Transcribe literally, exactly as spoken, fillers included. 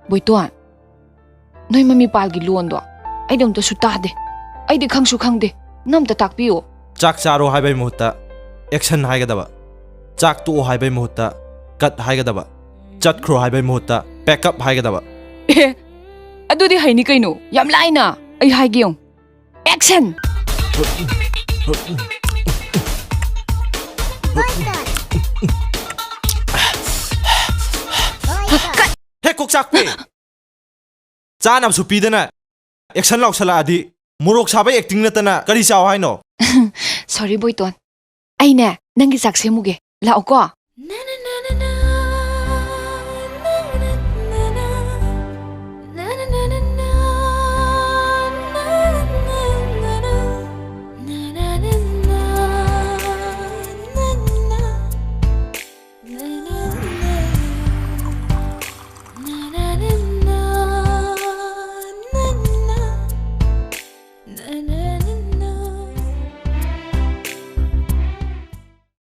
ꯕꯣꯏꯇꯣꯟ, ꯅꯣꯏ ꯃꯃꯤꯄꯥꯜꯒꯤ ꯂꯣꯟꯗꯣ ꯑꯩꯗꯤ ꯑꯝꯇꯁꯨ ꯇꯥꯗꯦ꯫ ꯑꯩꯗꯤ ꯈꯪꯁꯨ ꯈꯪꯗꯦ꯫ ꯅꯪ ꯑꯝꯇ ꯇꯥꯛꯄꯤꯌꯣ꯫ ꯆꯥꯛ ꯆꯥꯔꯣ ꯍꯥꯏꯕꯩ ꯃꯍꯨꯠꯇ action ꯍꯥꯏꯒꯗꯕ, ꯆꯥꯛ ꯇꯣꯛꯑꯣ ꯍꯥꯏꯕꯩ ꯃꯍꯨꯠꯇ cut ꯍꯥꯏꯒꯗꯕ, ꯆꯠꯈ꯭ꯔꯣ ꯍꯥꯏꯕꯩ ꯃꯍꯨꯠꯇ pack up ꯍꯥꯏꯒꯗꯕ꯫ ꯑꯦ, ꯑꯗꯨꯗꯤ ꯍꯩꯅꯤ ꯀꯩꯅꯣ, ꯌꯥꯝ ꯂꯥꯏꯅ꯫ ꯑꯩ ꯍꯥꯏꯒꯦ ꯌꯦꯡꯉꯨ꯫ Action! ꯍꯦ ꯀꯣꯛꯆꯥꯛꯄꯤ! ꯆꯥꯅꯕꯁꯨ ꯄꯤꯗꯅ action ꯂꯥꯎꯁꯜꯂꯛꯑꯗꯤ ꯃꯣꯔꯣꯛ ꯁꯥꯕꯩ acting ꯅꯠꯇꯅ ꯀꯔꯤ ꯆꯥꯎ ꯍꯥꯏꯅꯣ? Sorry ꯕꯣꯏꯇꯣꯟ, ꯑꯩꯅꯦ ꯅꯪꯒꯤ ꯆꯥꯛ ꯁꯦꯝꯃꯨꯒꯦ, ꯂꯥꯛꯑꯣꯀꯣ꯫